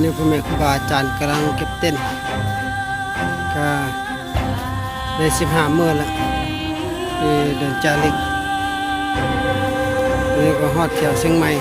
ນີ້ພໍ່ແມ່ຄູບາອາຈານກຳລັງເກັບເຕັນ ກະໄດ້ສິບຫ້າມື້ລະ ທີ່ເດີນຈາລິກ ນີ້ກໍຮອດແຖວຊຽງໃໝ່.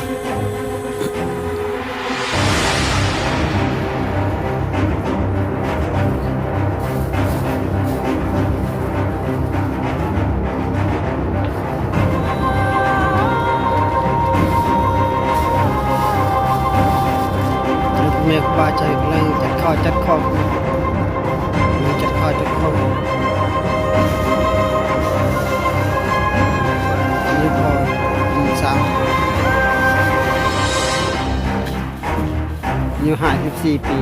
ແມ່ຄູບາອາຈານກຳລັງຈັດເຂົ້າຈັດຂອງ ກຳລັງຈັດເຂົ້າຈັດຂອງ. ອັນນີ້ພໍ່ບຸນສັງ ອາຍຸຫ້າສິບສີ່ປີ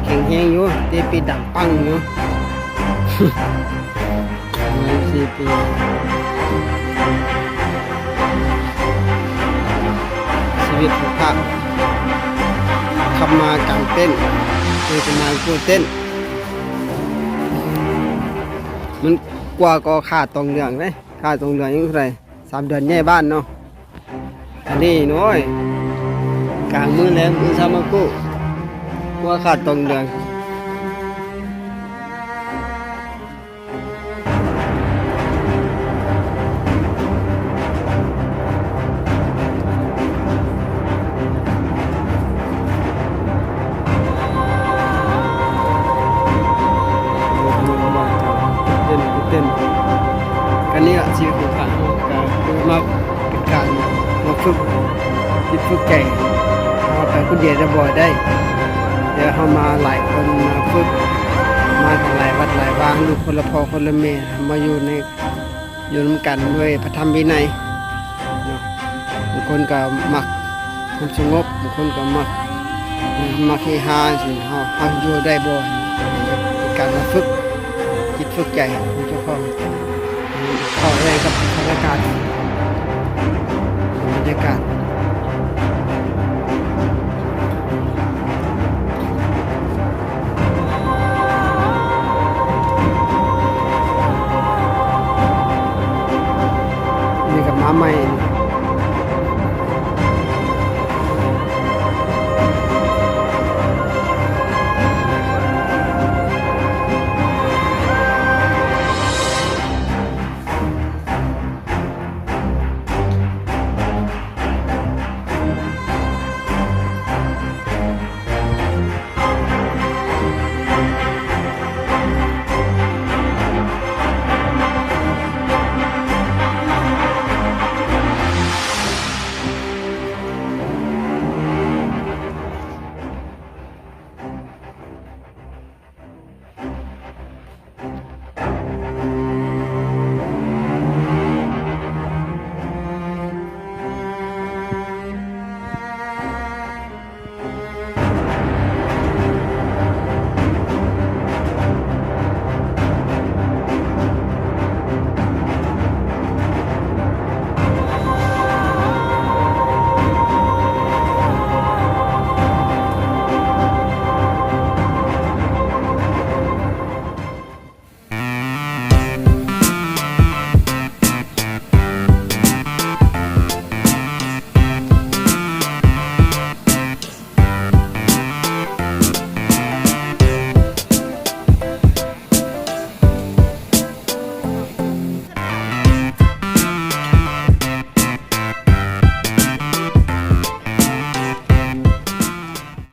ແຂງແຮງຢູ່ ເຕະປີດດັງປັງຢູ່. ສິບສີ່ປີ ຊີວິດຂອງພະ ຂັບມາກາງເຕັນ ເປັນກຳມານກູ້ເຕັນ ມັນກວ່າກໍຂາດຕອງເດືອງເດ້ ຂາດຕອງເດືອງຍັງເທົ່າໃດ ສາມເດືອນຍ້າຍບ້ານເນາະ. ອັນນີ້ນ້ອຍ ກາງມື້ແລ້ວ ມື້ເຊົ້າມາກູ້ ກວ່າຂາດຕອງເດືອງ. ເຕັ້ນ ເຕັ້ນ ກະນີ້ລະຊີວິດຂອງຂ້າເນາະ ກະຄືມາເປັນການມາຝຶກຈິດຝຶກໃຈ ເຮົາໄປຄົນດຽວຈະບໍ່ໄດ້ ແຕ່ເຮົາມາຫຼາຍຄົນມາຝຶກ ມາກັນຫຼາຍວັດຫຼາຍວາ ລູກຄົນລະພໍ່ຄົນລະແມ່ ມາຢູ່ໃນ ຢູ່ນຳກັນດ້ວຍພະທຳວິໄນເນາະ. ບາງຄົນກໍມັກຄວາມສະຫງົບ ບາງຄົນກໍມັກ ມັກເຮຮາຈັ່ງຊີ້ ເຮົາ ເຮົາຢູ່ໄດ້ບໍ່? ເປັນການມາຝຶກຈິດຝຶກໃຈຂອງເຈົ້າຂອງ ເຂົ້າໄດ້ກັບບັນຍາກາດ ບັນຍາກາດ. ນີ້ກໍມາໃໝ່